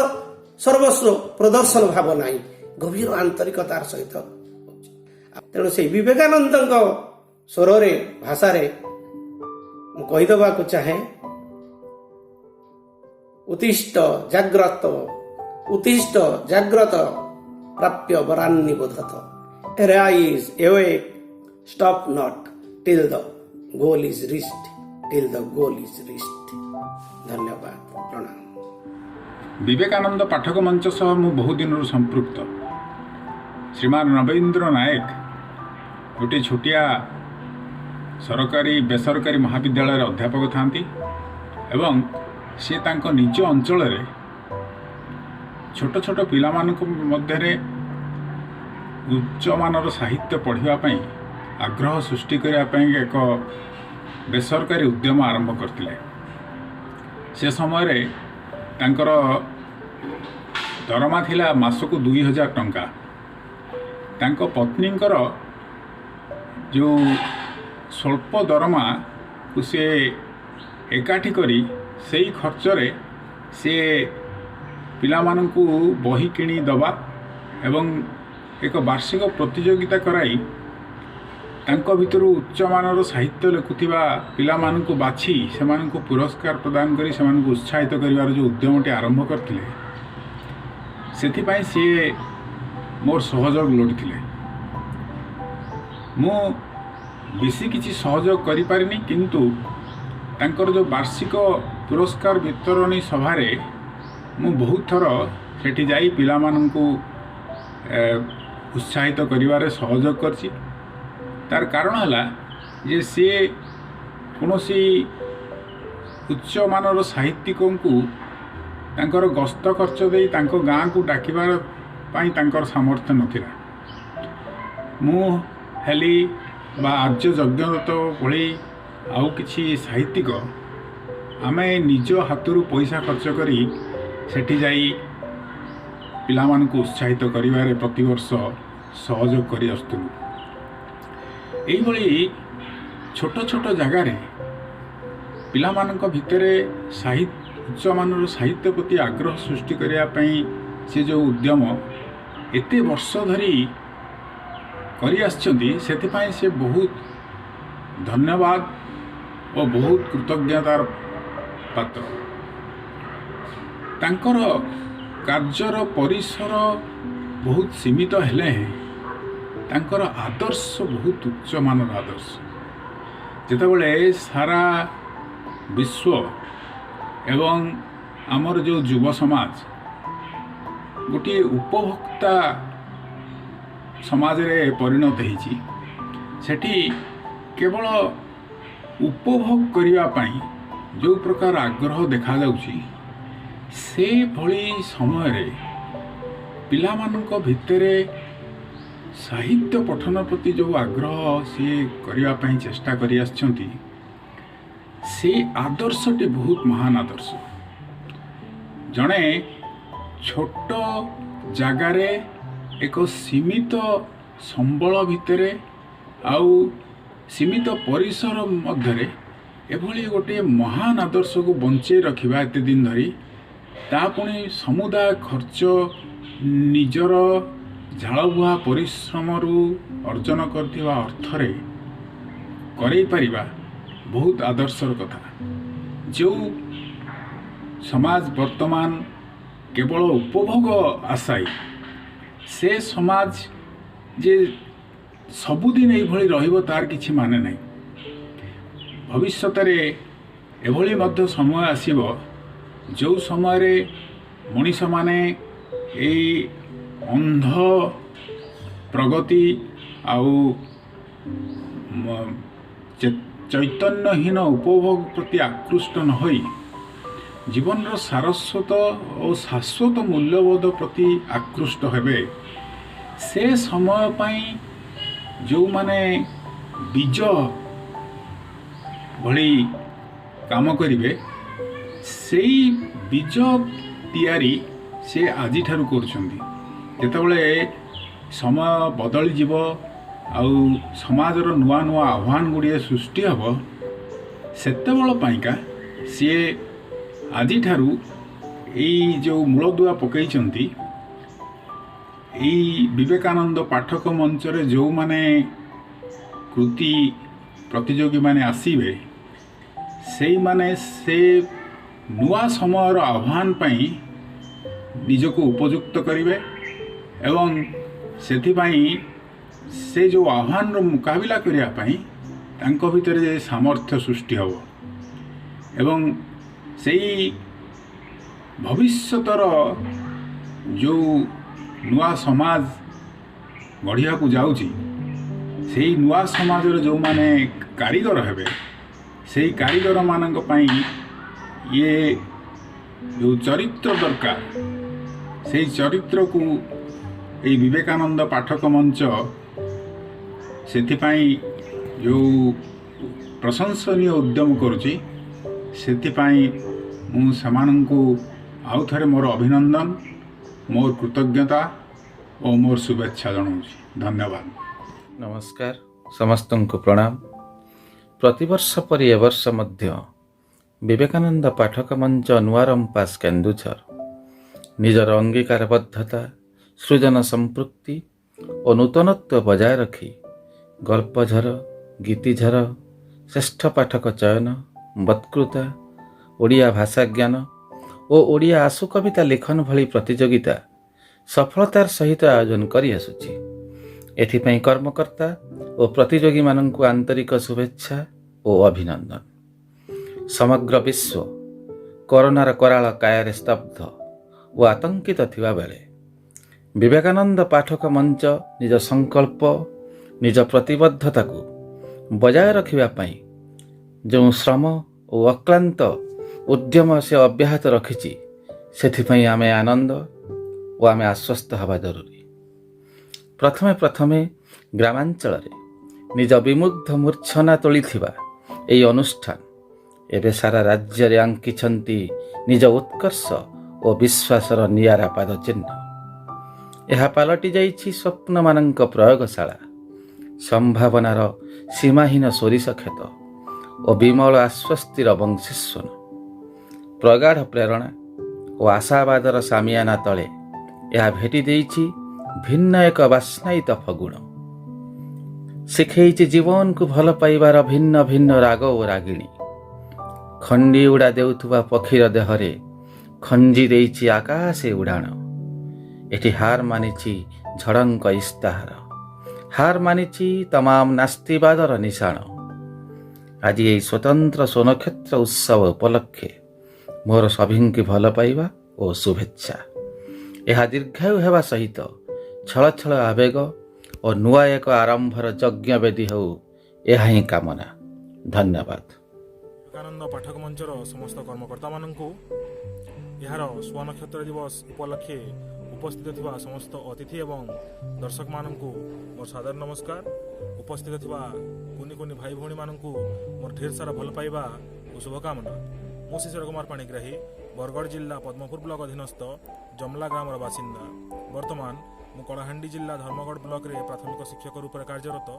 ସର୍ବସ୍ୱ ପ୍ରଦର୍ଶନ ଭାବ ନାହିଁ, ଗଭୀର ଆନ୍ତରିକତାର ସହିତ ହଉଛି। ତେଣୁ ସେଇ ବିବେକାନନ୍ଦଙ୍କ ସ୍ୱରରେ, ଭାଷାରେ ମୁଁ କହିଦେବାକୁ ଚାହେଁ, "ଉତ୍ତିଷ୍ଠ ଜାଗ୍ରତ, ଉତ୍ତିଷ୍ଠ ଜାଗ୍ରତ, ପ୍ରାପ୍ୟ ବରାନ୍ନିବୋଧତ। Arise, awake, stop not till the goal is reached, till the goal is reached." ଧନ୍ୟବାଦ, ପ୍ରଣାମ। ବିବେକାନନ୍ଦ ପାଠକ ମଞ୍ଚ ସହ ମୁଁ ବହୁ ଦିନରୁ ସମ୍ପୃକ୍ତ। ଶ୍ରୀମାନ ନବେନ୍ଦ୍ର ନାୟକ ଗୋଟିଏ ଛୋଟିଆ ସରକାରୀ ବେସରକାରୀ ମହାବିଦ୍ୟାଳୟରେ ଅଧ୍ୟାପକ ଥାନ୍ତି ଏବଂ ସିଏ ତାଙ୍କ ନିଜ ଅଞ୍ଚଳରେ ଛୋଟ ଛୋଟ ପିଲାମାନଙ୍କ ମଧ୍ୟରେ ଉଚ୍ଚମାନର ସାହିତ୍ୟ ପଢ଼ିବା ପାଇଁ ଆଗ୍ରହ ସୃଷ୍ଟି କରିବା ପାଇଁ ଏକ ବେସରକାରୀ ଉଦ୍ୟମ ଆରମ୍ଭ କରିଥିଲେ। ସେ ସମୟରେ ତାଙ୍କର ଦରମା ଥିଲା ମାସକୁ 2000 ଟଙ୍କା। ତାଙ୍କ ପତ୍ନୀଙ୍କର ଯେଉଁ ସ୍ୱଳ୍ପ ଦରମାକୁ ସେ ଏକାଠି କରି ସେଇ ଖର୍ଚ୍ଚରେ ସିଏ ପିଲାମାନଙ୍କୁ ବହି କିଣି ଦେବା ଏବଂ ଏକ ବାର୍ଷିକ ପ୍ରତିଯୋଗିତା କରାଇ ତାଙ୍କ ଭିତରୁ ଉଚ୍ଚମାନର ସାହିତ୍ୟ ଲେଖୁଥିବା ପିଲାମାନଙ୍କୁ ବାଛି ସେମାନଙ୍କୁ ପୁରସ୍କାର ପ୍ରଦାନ କରି ସେମାନଙ୍କୁ ଉତ୍ସାହିତ କରିବାର ଯେଉଁ ଉଦ୍ୟମଟି ଆରମ୍ଭ କରିଥିଲେ, ସେଥିପାଇଁ ସିଏ ମୋର ସହଯୋଗ ଲୋଡ଼ିଥିଲେ। ମୁଁ ବେଶୀ କିଛି ସହଯୋଗ କରିପାରିନି, କିନ୍ତୁ ତାଙ୍କର ଯେଉଁ ବାର୍ଷିକ ପୁରସ୍କାର ବିତରଣୀ ସଭାରେ ମୁଁ ବହୁତ ଥର ସେଠି ଯାଇ ପିଲାମାନଙ୍କୁ ଉତ୍ସାହିତ କରିବାରେ ସହଯୋଗ କରିଛି। ତାର କାରଣ ହେଲା ଯେ ସିଏ କୌଣସି ଉଚ୍ଚମାନର ସାହିତ୍ୟିକଙ୍କୁ ତାଙ୍କର ଗସ୍ତ ଖର୍ଚ୍ଚ ଦେଇ ତାଙ୍କ ଗାଁକୁ ଡାକିବା ପାଇଁ ତାଙ୍କର ସାମର୍ଥ୍ୟ ନଥିଲା। ମୁଁ ହେଲି ବା ଆର୍ଯ୍ୟ ଯଜ୍ଞଦତ୍ତ ଭଳି ଆଉ କିଛି ସାହିତ୍ୟିକ, ଆମେ ନିଜ ହାତରୁ ପଇସା ଖର୍ଚ୍ଚ କରି ସେଠି ଯାଇ ପିଲାମାନଙ୍କୁ ଉତ୍ସାହିତ କରିବାରେ ପ୍ରତିବର୍ଷ ସହଯୋଗ କରି ଆସୁଥିଲୁ। ଏଇଭଳି ଛୋଟ ଛୋଟ ଜାଗାରେ ପିଲାମାନଙ୍କ ଭିତରେ ଉଚ୍ଚମାନର ସାହିତ୍ୟ ପ୍ରତି ଆଗ୍ରହ ସୃଷ୍ଟି କରିବା ପାଇଁ ସେ ଯେଉଁ ଉଦ୍ୟମ ଏତେ ବର୍ଷ ଧରି କରିଆସିଛନ୍ତି, ସେଥିପାଇଁ ସେ ବହୁତ ଧନ୍ୟବାଦ ଓ ବହୁତ କୃତଜ୍ଞତାର ପାତ୍ର। ତାଙ୍କର କାର୍ଯ୍ୟର ପରିସର ବହୁତ ସୀମିତ ହେଲେ ହେଁ ତାଙ୍କର ଆଦର୍ଶ ବହୁତ ଉଚ୍ଚମାନର ଆଦର୍ଶ। ଯେତେବେଳେ ସାରା ବିଶ୍ୱ ଏବଂ ଆମର ଯେଉଁ ଯୁବ ସମାଜ ଗୋଟିଏ ଉପଭୋକ୍ତା ସମାଜରେ ପରିଣତ ହେଇଛି, ସେଠି କେବଳ ଉପଭୋଗ କରିବା ପାଇଁ ଯେଉଁ ପ୍ରକାର ଆଗ୍ରହ ଦେଖାଯାଉଛି, ସେଭଳି ସମୟରେ ପିଲାମାନଙ୍କ ଭିତରେ ସାହିତ୍ୟ ପଠନ ପ୍ରତି ଯେଉଁ ଆଗ୍ରହ ସିଏ କରିବା ପାଇଁ ଚେଷ୍ଟା କରି ଆସିଛନ୍ତି, ସେ ଆଦର୍ଶଟି ବହୁତ ମହାନ ଆଦର୍ଶ। ଜଣେ ଛୋଟ ଜାଗାରେ ଏକ ସୀମିତ ସମ୍ବଳ ଭିତରେ ଆଉ ସୀମିତ ପରିସର ମଧ୍ୟରେ ଏଭଳି ଗୋଟିଏ ମହାନ ଆଦର୍ଶକୁ ବଞ୍ଚେଇ ରଖିବା ଏତେ ଦିନ ଧରି, ତା ପୁଣି ସମୁଦାୟ ଖର୍ଚ୍ଚ ନିଜର ଝାଳବୁହା ପରିଶ୍ରମରୁ ଅର୍ଜନ କରିଥିବା ଅର୍ଥରେ କରେଇ ପାରିବା ବହୁତ ଆଦର୍ଶର କଥା। ଯେଉଁ ସମାଜ ବର୍ତ୍ତମାନ କେବଳ ଉପଭୋଗ ଆଶାୟୀ, ସେ ସମାଜ ଯେ ସବୁଦିନ ଏଇଭଳି ରହିବ ତାର କିଛି ମାନେ ନାହିଁ। ଭବିଷ୍ୟତରେ ଏଭଳି ମଧ୍ୟ ସମୟ ଆସିବ ଯେଉଁ ସମୟରେ ମଣିଷମାନେ ଏଇ ଅନ୍ଧ ପ୍ରଗତି ଆଉ ଚୈତନ୍ୟହୀନ ଉପଭୋଗ ପ୍ରତି ଆକୃଷ୍ଟ ନ ହୋଇ ଜୀବନର ସାରସ୍ୱତ ଓ ଶାଶ୍ୱତ ମୂଲ୍ୟବୋଧ ପ୍ରତି ଆକୃଷ୍ଟ ହେବେ। ସେ ସମୟ ପାଇଁ ଯେଉଁମାନେ ବୀଜ ଭଳି କାମ କରିବେ, ସେଇ ବୀଜ ତିଆରି ସେ ଆଜିଠାରୁ କରୁଛନ୍ତି। ଯେତେବେଳେ ସମୟ ବଦଳିଯିବ ଆଉ ସମାଜର ନୂଆ ନୂଆ ଆହ୍ୱାନ ଗୁଡ଼ିଏ ସୃଷ୍ଟି ହେବ, ସେତେବେଳ ପାଇଁକା ସିଏ ଆଜିଠାରୁ ଏଇ ଯେଉଁ ମୂଳଦୁଆ ପକାଇଛନ୍ତି, ଏଇ ବିବେକାନନ୍ଦ ପାଠକ ମଞ୍ଚରେ ଯେଉଁମାନେ କୃତି ପ୍ରତିଯୋଗୀମାନେ ଆସିବେ, ସେଇମାନେ ସେ ନୂଆ ସମୟର ଆହ୍ୱାନ ପାଇଁ ନିଜକୁ ଉପଯୁକ୍ତ କରିବେ ଏବଂ ସେଥିପାଇଁ ସେ ଯେଉଁ ଆହ୍ୱାନର ମୁକାବିଲା କରିବା ପାଇଁ ତାଙ୍କ ଭିତରେ ଯେ ସାମର୍ଥ୍ୟ ସୃଷ୍ଟି ହେବ ଏବଂ ସେଇ ଭବିଷ୍ୟତର ଯେଉଁ ନୂଆ ସମାଜ ଗଢ଼ିବାକୁ ଯାଉଛି, ସେଇ ନୂଆ ସମାଜରେ ଯେଉଁମାନେ କାରିଗର ହେବେ, ସେଇ କାରିଗରମାନଙ୍କ ପାଇଁ ଇଏ ଯେଉଁ ଚରିତ୍ର ଦରକାର, ସେଇ ଚରିତ୍ରକୁ ଏଇ ବିବେକାନନ୍ଦ ପାଠକ ମଞ୍ଚ ସେଥିପାଇଁ ଯେଉଁ ପ୍ରଶଂସନୀୟ ଉଦ୍ୟମ କରୁଛି, ସେଥିପାଇଁ ମୁଁ ସେମାନଙ୍କୁ ଆଉ ଥରେ ମୋର ଅଭିନନ୍ଦନ, ମୋର କୃତଜ୍ଞତା ଓ ମୋର ଶୁଭେଚ୍ଛା ଜଣାଉଛି। ଧନ୍ୟବାଦ। ନମସ୍କାର, ସମସ୍ତଙ୍କୁ ପ୍ରଣାମ। ପ୍ରତିବର୍ଷ ପରି ଏବର୍ଷ ମଧ୍ୟ ବିବେକାନନ୍ଦ ପାଠକ ମଞ୍ଚ ନୂଆରମ୍ପାସ କେନ୍ଦୁଝର ନିଜର ଅଙ୍ଗୀକାରବଦ୍ଧତା, ସୃଜନ ସମ୍ପୃକ୍ତି ଓ ନୂତନତ୍ୱ ବଜାୟ ରଖି ଗଳ୍ପଝର, ଗୀତିଝର, ଶ୍ରେଷ୍ଠ ପାଠକ ଚୟନ, ବକ୍ତୃତା, ଓଡ଼ିଆ ଭାଷା ଜ୍ଞାନ ଓ ଓଡ଼ିଆ ଆଶୁ କବିତା ଲିଖନ ଭଳି ପ୍ରତିଯୋଗିତା ସଫଳତାର ସହିତ ଆୟୋଜନ କରିଆସୁଛି। ଏଥିପାଇଁ କର୍ମକର୍ତ୍ତା ଓ ପ୍ରତିଯୋଗୀମାନଙ୍କୁ ଆନ୍ତରିକ ଶୁଭେଚ୍ଛା ଓ ଅଭିନନ୍ଦନ। ସମଗ୍ର ବିଶ୍ୱ କରୋନାର କରାଳ କାୟାରେ ସ୍ତବ୍ଧ ଓ ଆତଙ୍କିତ ଥିବାବେଳେ ବିବେକାନନ୍ଦ ପାଠକ ମଞ୍ଚ ନିଜ ସଂକଳ୍ପ, ନିଜ ପ୍ରତିବଦ୍ଧତାକୁ ବଜାୟ ରଖିବା ପାଇଁ ଯେଉଁ ଶ୍ରମ ଓ ଅକ୍ଳାନ୍ତ ଉଦ୍ୟମ ସେ ଅବ୍ୟାହତ ରଖିଛି, ସେଥିପାଇଁ ଆମେ ଆନନ୍ଦ ଓ ଆମେ ଆଶ୍ୱସ୍ତ ହେବା ଜରୁରୀ। ପ୍ରଥମେ ପ୍ରଥମେ ଗ୍ରାମାଞ୍ଚଳରେ ନିଜ ବିମୁଗ୍ଧ ମୂର୍ଚ୍ଛନା ତୋଳିଥିବା ଏହି ଅନୁଷ୍ଠାନ ଏବେ ସାରା ରାଜ୍ୟରେ ଆଙ୍କିଛନ୍ତି ନିଜ ଉତ୍କର୍ଷ ଓ ବିଶ୍ୱାସର ନିଆରା ପାଦଚିହ୍ନ। ଏହା ପାଲଟି ଯାଇଛି ସ୍ୱପ୍ନମାନଙ୍କ ପ୍ରୟୋଗଶାଳା, ସମ୍ଭାବନାର ସୀମାହୀନ ସୋରିଷ କ୍ଷେତ ଓ ବିମଳ ଆଶ୍ୱସ୍ତିର ବଂଶୀସ୍ୱନ। ପ୍ରଗାଢ଼ ପ୍ରେରଣା ଓ ଆଶାବାଦର ସାମିଆନା ତଳେ ଏହା ଭେଟି ଦେଇଛି ଭିନ୍ନ ଏକ ବାସ୍ନାୟିତ ଫଗୁଣ। ଶିଖେଇଛି ଜୀବନକୁ ଭଲ ପାଇବାର ଭିନ୍ନ ଭିନ୍ନ ରାଗ ଓ ରାଗିଣୀ। ଖଣ୍ଡି ଉଡ଼ା ଦେଉଥିବା ପକ୍ଷୀର ଦେହରେ ଖଞ୍ଜି ଦେଇଛି ଆକାଶେ ଉଡ଼ାଣ। ଏଠି ହାର ମାନିଛି ଝଡ଼ଙ୍କ ଇସ୍ତାହାର, ହାର ମାନିଛି ତମାମ ନାସ୍ତିବାଦର ନିଶାଣ। ଆଜି ଏହି ସ୍ୱତନ୍ତ୍ର ସ୍ୱନକ୍ଷତ୍ର ଉତ୍ସବ ଉପଲକ୍ଷେ ମୋର ସଭିଙ୍କୁ ଭଲ ପାଇବା ଓ ଶୁଭେଚ୍ଛା। ଏହା ଦୀର୍ଘାୟୁ ହେବା ସହିତ ଛଳ ଛଳ ଆବେଗ ଓ ନୂଆ ଏକ ଆରମ୍ଭର ଯଜ୍ଞବେଦୀ ହେଉ, ଏହା ହିଁ କାମନା। ଧନ୍ୟବାଦ। ବିବେକାନନ୍ଦ ପାଠକ ମଞ୍ଚର ସମସ୍ତ କର୍ମକର୍ତ୍ତାମାନଙ୍କୁ, ଏହାର ସ୍ୱନକ୍ଷତ୍ର ଦିବସ ଉପଲକ୍ଷେ ଉପସ୍ଥିତ ଥିବା ସମସ୍ତ ଅତିଥି ଏବଂ ଦର୍ଶକମାନଙ୍କୁ ମୋର ସାଦର ନମସ୍କାର। ଉପସ୍ଥିତ ଥିବା କୁନି କୁନି ଭାଇ ଭଉଣୀମାନଙ୍କୁ ମୋର ଢେର ସାରା ଭଲ ପାଇବା ଓ ଶୁଭକାମନା। ମୁଁ ଶିଶିର କୁମାର ପାଣିଗ୍ରାହୀ, ବରଗଡ଼ ଜିଲ୍ଲା ପଦ୍ମପୁର ବ୍ଲକ ଅଧୀନସ୍ଥ ଜମଲା ଗ୍ରାମର ବାସିନ୍ଦା। ବର୍ତ୍ତମାନ ମୁଁ କଳାହାଣ୍ଡି ଜିଲ୍ଲା ଧର୍ମଗଡ଼ ବ୍ଲକରେ ପ୍ରାଥମିକ ଶିକ୍ଷକ ରୂପରେ କାର୍ଯ୍ୟରତ।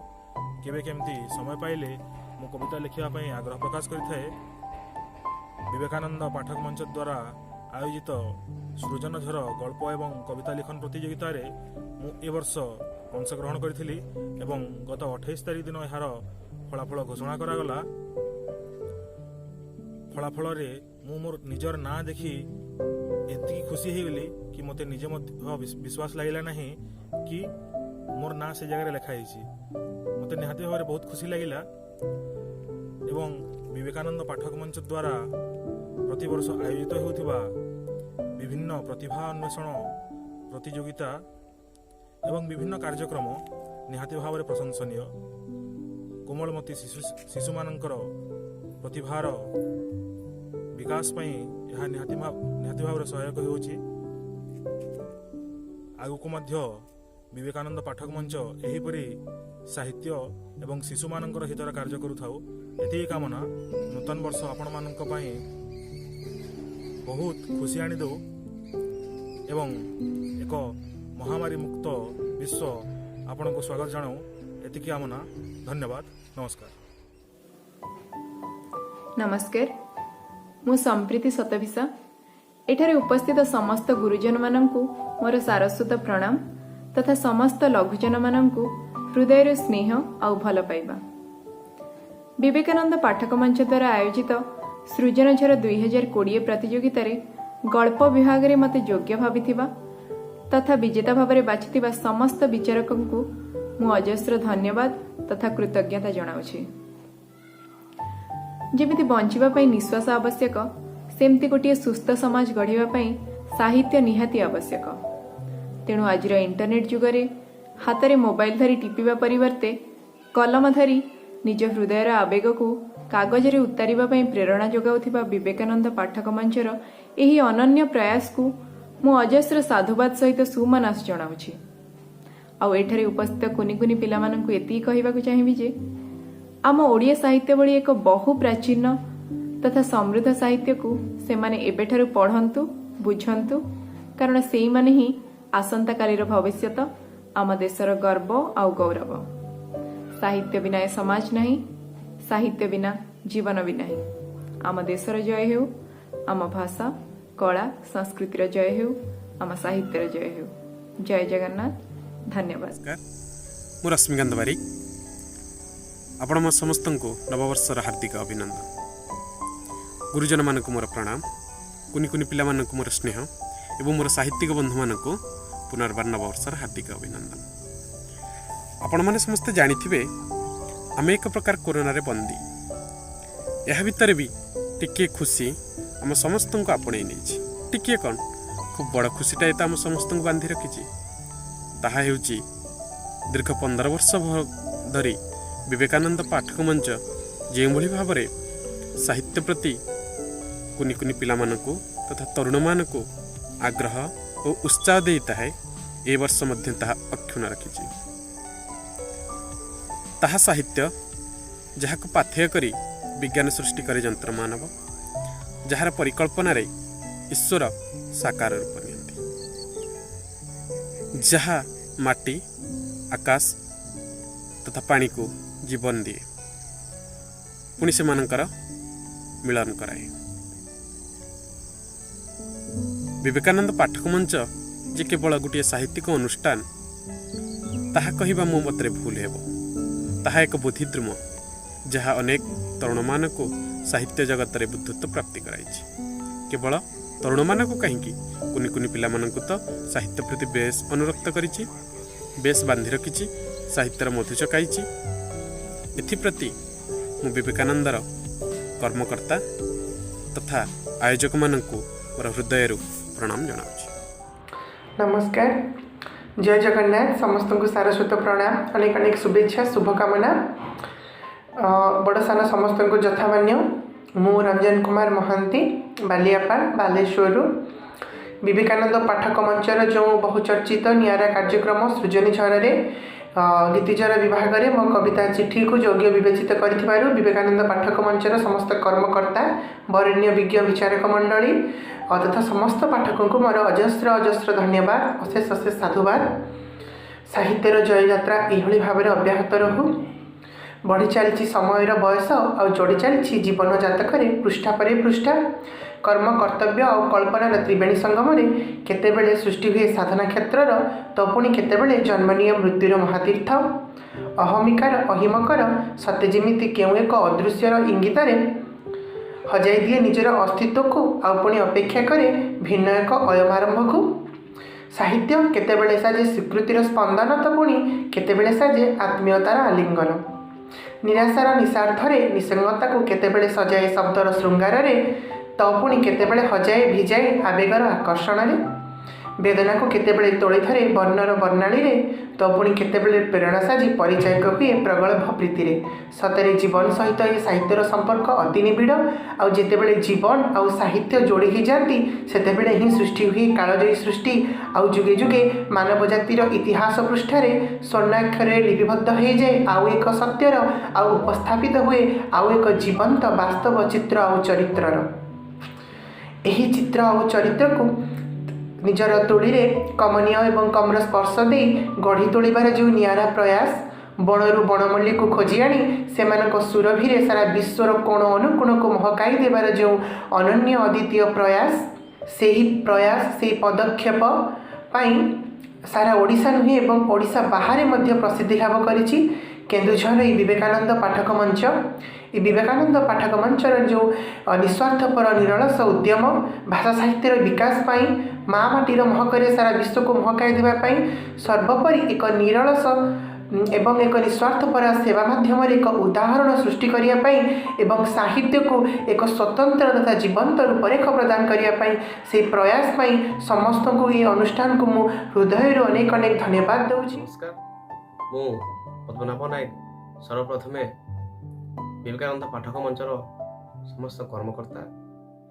କେବେ କେମିତି ସମୟ ପାଇଲେ ମୁଁ କବିତା ଲେଖିବା ପାଇଁ ଆଗ୍ରହ ପ୍ରକାଶ କରିଥାଏ। ବିବେକାନନ୍ଦ ପାଠକ ମଞ୍ଚ ଦ୍ୱାରା ଆୟୋଜିତ ସୃଜନଝର ଗଳ୍ପ ଏବଂ କବିତା ଲିଖନ ପ୍ରତିଯୋଗିତାରେ ମୁଁ ଏ ବର୍ଷ ଅଂଶଗ୍ରହଣ କରିଥିଲି ଏବଂ ଗତ 28 ତାରିଖ ଦିନ ଏହାର ଫଳାଫଳ ଘୋଷଣା କରାଗଲା। ଫଳାଫଳରେ ମୁଁ ମୋର ନିଜର ନାଁ ଦେଖି ଏତିକି ଖୁସି ହେଇଗଲି କି ମୋତେ ନିଜେ ମଧ୍ୟ ବିଶ୍ୱାସ ଲାଗିଲା ନାହିଁ କି ମୋର ନାଁ ସେ ଜାଗାରେ ଲେଖା ହେଇଛି। ମୋତେ ନିହାତି ଭାବରେ ବହୁତ ଖୁସି ଲାଗିଲା ଏବଂ ବିବେକାନନ୍ଦ ପାଠକ ମଞ୍ଚ ଦ୍ୱାରା ପ୍ରତିବର୍ଷ ଆୟୋଜିତ ହେଉଥିବା ବିଭିନ୍ନ ପ୍ରତିଭା ଅନ୍ୱେଷଣ ପ୍ରତିଯୋଗିତା ଏବଂ ବିଭିନ୍ନ କାର୍ଯ୍ୟକ୍ରମ ନିହାତି ଭାବରେ ପ୍ରଶଂସନୀୟ। କୋମଳମତି ଶିଶୁମାନଙ୍କର ପ୍ରତିଭାର ବିକାଶ ପାଇଁ ଏହା ନିହାତି ଭାବରେ ସହାୟକ ହେଉଛି। ଆଗକୁ ମଧ୍ୟ ବିବେକାନନ୍ଦ ପାଠକ ମଞ୍ଚ ଏହିପରି ସାହିତ୍ୟ ଏବଂ ଶିଶୁମାନଙ୍କର ହିତରେ କାର୍ଯ୍ୟ କରୁଥାଉ, ଏତିକି କାମନା। ନୂତନ ବର୍ଷ ଆପଣମାନଙ୍କ ପାଇଁ ବହୁତ ଖୁସି ଆଣିଦେଉ ଏବଂ ଏକ ମହାମାରୀ ମୁକ୍ତ ବିଶ୍ୱ ଆପଣଙ୍କୁ ସ୍ୱାଗତ ଜଣାଉ, ଏତିକି କାମନା। ଧନ୍ୟବାଦ, ନମସ୍କାର। ନମସ୍କାର, ମୁଁ ସମ୍ପ୍ରୀତି ଶତଭିଷା। ଏଠାରେ ଉପସ୍ଥିତ ସମସ୍ତ ଗୁରୁଜନମାନଙ୍କୁ ମୋର ସାରସ୍ୱତ ପ୍ରଣାମ ତଥା ସମସ୍ତ ଲଘୁଜନମାନଙ୍କୁ ହୃଦୟରୁ ସ୍ନେହ ଆଉ ଭଲ ପାଇବା। ବିବେକାନନ୍ଦ ପାଠକ ମଞ୍ଚ ଦ୍ୱାରା ଆୟୋଜିତ ସୃଜନଝର 2020 ପ୍ରତିଯୋଗିତାରେ ଗଳ୍ପ ବିଭାଗରେ ମୋତେ ଯୋଗ୍ୟ ଭାବିଥିବା ତଥା ବିଜେତା ଭାବରେ ବାଛିଥିବା ସମସ୍ତ ବିଚାରକଙ୍କୁ ମୁଁ ଅଜସ୍ର ଧନ୍ୟବାଦ ତଥା କୃତଜ୍ଞତା ଜଣାଉଛି। ଯେମିତି ବଞ୍ଚିବା ପାଇଁ ନିଶ୍ୱାସ ଆବଶ୍ୟକ, ସେମିତି ଗୋଟିଏ ସୁସ୍ଥ ସମାଜ ଗଢ଼ିବା ପାଇଁ ସାହିତ୍ୟ ନିହାତି ଆବଶ୍ୟକ। ତେଣୁ ଆଜିର ଇଣ୍ଟରନେଟ୍ ଯୁଗରେ ହାତରେ ମୋବାଇଲ ଧରି ଟିପିବା ପରିବର୍ତ୍ତେ କଲମ ଧରି ନିଜ ହୃଦୟର ଆବେଗକୁ କାଗଜରେ ଉତାରିବା ପାଇଁ ପ୍ରେରଣା ଯୋଗାଉଥିବା ବିବେକାନନ୍ଦ ପାଠକ ମଞ୍ଚର ଏହି ଅନନ୍ୟ ପ୍ରୟାସକୁ ମୁଁ ଅଜସ୍ର ସାଧୁବାଦ ସହିତ ସୁମନାସ ଜଣାଉଛି। ଆଉ ଏଠାରେ ଉପସ୍ଥିତ କୁନି କୁନି ପିଲାମାନଙ୍କୁ ଏତିକି କହିବାକୁ ଚାହିଁବି ଯେ ଆମ ଓଡ଼ିଆ ସାହିତ୍ୟ ଭଳି ଏକ ବହୁ ପ୍ରାଚୀନ ତଥା ସମୃଦ୍ଧ ସାହିତ୍ୟକୁ ସେମାନେ ଏବେଠାରୁ ପଢ଼ନ୍ତୁ, ବୁଝନ୍ତୁ, କାରଣ ସେଇମାନେ ହିଁ ଆସନ୍ତାକାଲିର ଭବିଷ୍ୟତ, ଆମ ଦେଶର ଗର୍ବ ଆଉ ଗୌରବ। ସାହିତ୍ୟ ବିନା ଏ ସମାଜ ନାହିଁ, ସାହିତ୍ୟ ବିନା ଜୀବନ ବି ନାହିଁ। ଆମ ଦେଶର ଜୟ ହେଉ, ଆମ ଭାଷା, କଳା, ସଂସ୍କୃତିର ଜୟ ହେଉ, ଆମ ସାହିତ୍ୟର ଜୟ ହେଉ। ଜୟ ଜଗନ୍ନାଥ, ଧନ୍ୟବାଦ। ନମସ୍କାର, ମୁଁ ରଶ୍ମିକାନ୍ତ ବାରିକ। ଆପଣ ମୋ ସମସ୍ତଙ୍କୁ ନବବର୍ଷର ହାର୍ଦ୍ଦିକ ଅଭିନନ୍ଦନ। ଗୁରୁଜନମାନଙ୍କୁ ମୋର ପ୍ରଣାମ, କୁନି କୁନି ପିଲାମାନଙ୍କୁ ମୋର ସ୍ନେହ ଏବଂ ମୋର ସାହିତ୍ୟିକ ବନ୍ଧୁମାନଙ୍କୁ ପୁନର୍ବାର ନବବର୍ଷର ହାର୍ଦ୍ଦିକ ଅଭିନନ୍ଦନ। ଆପଣମାନେ ସମସ୍ତେ ଜାଣିଥିବେ, ଆମେ ଏକ ପ୍ରକାର କରୋନାରେ ବନ୍ଦୀ। ଏହା ଭିତରେ ବି ଟିକିଏ ଖୁସି ଆମ ସମସ୍ତଙ୍କୁ ଆପଣେଇ ନେଇଛି। ଟିକିଏ କ'ଣ, ଖୁବ୍ ବଡ଼ ଖୁସିଟାଏ ତ ଆମ ସମସ୍ତଙ୍କୁ ବାନ୍ଧି ରଖିଛି। ତାହା ହେଉଛି ଦୀର୍ଘ 15 ବର୍ଷ ଧରି ବିବେକାନନ୍ଦ ପାଠକ ମଞ୍ଚ ଯେଉଁଭଳି ଭାବରେ ସାହିତ୍ୟ ପ୍ରତି କୁନି କୁନି ପିଲାମାନଙ୍କୁ ତଥା ତରୁଣମାନଙ୍କୁ ଆଗ୍ରହ ଓ ଉତ୍ସାହ ଦେଇଥାଏ, ଏ ବର୍ଷ ମଧ୍ୟ ତାହା ଅକ୍ଷୁଣ୍ଣ ରଖିଛି। ତାହା ସାହିତ୍ୟ, ଯାହାକୁ ପାଥେୟ କରି ବିଜ୍ଞାନ ସୃଷ୍ଟି କରେ ଯନ୍ତ୍ର ମାନବ, ଯାହାର ପରିକଳ୍ପନାରେ ଈଶ୍ୱର ସାକାର ରୂପ ନିଅନ୍ତି, ଯାହା ମାଟି, ଆକାଶ ତଥା ପାଣିକୁ ଜୀବନ ଦିଏ, ପୁଣି ସେମାନଙ୍କର ମିଳନ କରାଏ। ବିବେକାନନ୍ଦ ପାଠକ ମଞ୍ଚ ଯେ କେବଳ ଗୋଟିଏ ସାହିତ୍ୟିକ ଅନୁଷ୍ଠାନ, ତାହା କହିବା ମୋ ମତରେ ଭୁଲ ହେବ। ତାହା ଏକ ବୋଧିଦ୍ରୁମ, ଯାହା ଅନେକ ତରୁଣମାନଙ୍କୁ ସାହିତ୍ୟ ଜଗତରେ ବୁଦ୍ଧତ୍ୱ ପ୍ରାପ୍ତି କରାଇଛି। କେବଳ ତରୁଣମାନଙ୍କୁ କାହିଁକି, କୁନି କୁନି ପିଲାମାନଙ୍କୁ ତ ସାହିତ୍ୟ ପ୍ରତି ବେଶ ଅନୁରକ୍ତ କରିଛି, ବେଶ ବାନ୍ଧି ରଖିଛି, ସାହିତ୍ୟର ମଧୁ ଚକାଇଛି। ଏଥିପ୍ରତି ମୁଁ ବିବେକାନନ୍ଦର କର୍ମକର୍ତ୍ତା ତଥା ଆୟୋଜକମାନଙ୍କୁ ମୋର ହୃଦୟରୁ ପ୍ରଣାମ ଜଣାଉଛି। ନମସ୍କାର, ଜୟ ଜଗନ୍ନାଥ। ସମସ୍ତଙ୍କୁ ସାରସ୍ୱତ ପ୍ରଣାମ, ଅନେକ ଅନେକ ଶୁଭେଚ୍ଛା, ଶୁଭକାମନା, ବଡ଼ ସାନ ସମସ୍ତଙ୍କୁ ଯଥାମାନ୍ୟ। ମୁଁ ରଞ୍ଜନ କୁମାର ମହାନ୍ତି, ବାଲିଆପାଳ, ବାଲେଶ୍ୱରରୁ। ବିବେକାନନ୍ଦ ପାଠକ ମଞ୍ଚର ଯେଉଁ ବହୁଚର୍ଚ୍ଚିତ ନିଆରା କାର୍ଯ୍ୟକ୍ରମ ସୃଜନୀ ଝରରେ ଗୀତିଝର ବିଭାଗରେ ମୋ କବିତା ଚିଠିକୁ ଯୋଗ୍ୟ ବିବେଚିତ କରିଥିବାରୁ ବିବେକାନନ୍ଦ ପାଠକ ମଞ୍ଚର ସମସ୍ତ କର୍ମକର୍ତ୍ତା, ବରେଣ୍ୟ ବିଜ୍ଞ ବିଚାରକ ମଣ୍ଡଳୀ ତଥା ସମସ୍ତ ପାଠକଙ୍କୁ ମୋର ଅଜସ୍ର ଅଜସ୍ର ଧନ୍ୟବାଦ, ଅଶେଷ ଅଶେଷ ସାଧୁବାଦ। ସାହିତ୍ୟର ଜୟଯାତ୍ରା ଏଇଭଳି ଭାବରେ ଅବ୍ୟାହତ ରହୁ। ବଢ଼ି ଚାଲିଛି ସମୟର ବୟସ ଆଉ ଯୋଡ଼ି ଚାଲିଛି ଜୀବନ ଜାତକରେ ପୃଷ୍ଠା ପରେ ପୃଷ୍ଠା। କର୍ମ, କର୍ତ୍ତବ୍ୟ ଆଉ କଳ୍ପନାର ତ୍ରିବେଣୀ ସଙ୍ଗମରେ କେତେବେଳେ ସୃଷ୍ଟି ହୁଏ ସାଧନା କ୍ଷେତ୍ରର ତ ପୁଣି କେତେବେଳେ ଜନ୍ମ ନିଏ ମୃତ୍ୟୁର ମହାତୀର୍ଥ। ଅହମିକାର ଅହିମକର ସତେ ଯେମିତି କେଉଁ ଏକ ଅଦୃଶ୍ୟର ଇଙ୍ଗିତରେ ହଜାଇ ଦିଏ ନିଜର ଅସ୍ତିତ୍ୱକୁ, ଆଉ ପୁଣି ଅପେକ୍ଷା କରେ ଭିନ୍ନ ଏକ ଅୟମାରମ୍ଭକୁ। ସାହିତ୍ୟ କେତେବେଳେ ସାଜେ ସ୍ୱୀକୃତିର ସ୍ପନ୍ଦନ ତ ପୁଣି କେତେବେଳେ ସାଜେ ଆତ୍ମୀୟତାର ଆଲିଙ୍ଗନ। ନିରାଶାର ନିଶାର୍ଦ୍ଧରେ ନିସଙ୍ଗତାକୁ କେତେବେଳେ ସଜାଏ ଶବ୍ଦର ଶୃଙ୍ଗାରରେ ତ ପୁଣି କେତେବେଳେ ହଜାଏ ଭିଜାଏ ଆବେଗର ଆକର୍ଷଣରେ। ବେଦନାକୁ କେତେବେଳେ ତୋଳି ଧରେ ବର୍ଣ୍ଣର ବର୍ଣ୍ଣାଳୀରେ ତ ପୁଣି କେତେବେଳେ ପ୍ରେରଣା ସାଜି ପରିଚାୟକ ହୁଏ ପ୍ରଗଳ୍ଭ ପ୍ରୀତିରେ। ସତରେ ଜୀବନ ସହିତ ଏ ସାହିତ୍ୟର ସମ୍ପର୍କ ଅତି ନିବିଡ଼। ଆଉ ଯେତେବେଳେ ଜୀବନ ଆଉ ସାହିତ୍ୟ ଯୋଡ଼ି ହେଇଯାଆନ୍ତି, ସେତେବେଳେ ହିଁ ସୃଷ୍ଟି ହୁଏ କାଳଜୟୀ ସୃଷ୍ଟି, ଆଉ ଯୁଗେ ଯୁଗେ ମାନବ ଜାତିର ଇତିହାସ ପୃଷ୍ଠାରେ ସ୍ୱର୍ଣ୍ଣାକ୍ଷରରେ ଲିପିବଦ୍ଧ ହେଇଯାଏ ଆଉ ଏକ ସତ୍ୟର, ଆଉ ଉପସ୍ଥାପିତ ହୁଏ ଆଉ ଏକ ଜୀବନ୍ତ ବାସ୍ତବ ଚିତ୍ର ଆଉ ଚରିତ୍ରର। ଏହି ଚିତ୍ର ଆଉ ଚରିତ୍ରକୁ ନିଜର ତୂଳୀରେ କମନୀୟ ଏବଂ କମ୍ର ସ୍ପର୍ଶ ଦେଇ ଗଢ଼ି ତୋଳିବାର ଯେଉଁ ନିଆରା ପ୍ରୟାସ, ବଣରୁ ବଣମଲ୍ଲୀକୁ ଖୋଜି ଆଣି ସେମାନଙ୍କ ସୁରଭିରେ ସାରା ବିଶ୍ୱର କୋଣ ଅନୁକୋଣକୁ ମହକାଇ ଦେବାର ଯେଉଁ ଅନନ୍ୟ ଅଦ୍ୱିତୀୟ ପ୍ରୟାସ, ସେହି ପ୍ରୟାସ, ସେହି ପଦକ୍ଷେପ ପାଇଁ ସାରା ଓଡ଼ିଶା ନୁହେଁ ଏବଂ ଓଡ଼ିଶା ବାହାରେ ମଧ୍ୟ ପ୍ରସିଦ୍ଧି ଲାଭ କରିଛି କେନ୍ଦୁଝର ଏଇ ବିବେକାନନ୍ଦ ପାଠକ ମଞ୍ଚ। ଏ ବିବେକାନନ୍ଦ ପାଠକ ମଞ୍ଚର ଯେଉଁ ନିସ୍ୱାର୍ଥପର ନିରଳସ ଉଦ୍ୟମ ଭାଷା ସାହିତ୍ୟର ବିକାଶ ପାଇଁ, ମା ମାଟିର ମହକରେ ସାରା ବିଶ୍ୱକୁ ମହକାଇ ଦେବା ପାଇଁ, ସର୍ବୋପରି ଏକ ନିରଳସ ଏବଂ ଏକ ନିସ୍ୱାର୍ଥପର ସେବା ମାଧ୍ୟମରେ ଏକ ଉଦାହରଣ ସୃଷ୍ଟି କରିବା ପାଇଁ ଏବଂ ସାହିତ୍ୟକୁ ଏକ ସ୍ୱତନ୍ତ୍ର ତଥା ଜୀବନ୍ତ ରୂପରେଖ ପ୍ରଦାନ କରିବା ପାଇଁ, ସେହି ପ୍ରୟାସ ପାଇଁ ସମସ୍ତଙ୍କୁ, ଏହି ଅନୁଷ୍ଠାନକୁ ମୁଁ ହୃଦୟରୁ ଅନେକ ଅନେକ ଧନ୍ୟବାଦ ଦେଉଛି। ନମସ୍କାର, ମୁଁ ପଦ୍ମନାଭ ନାୟକ। ସର୍ବପ୍ରଥମେ ବିବେକାନନ୍ଦ ପାଠକ ମଞ୍ଚର ସମସ୍ତ କର୍ମକର୍ତ୍ତା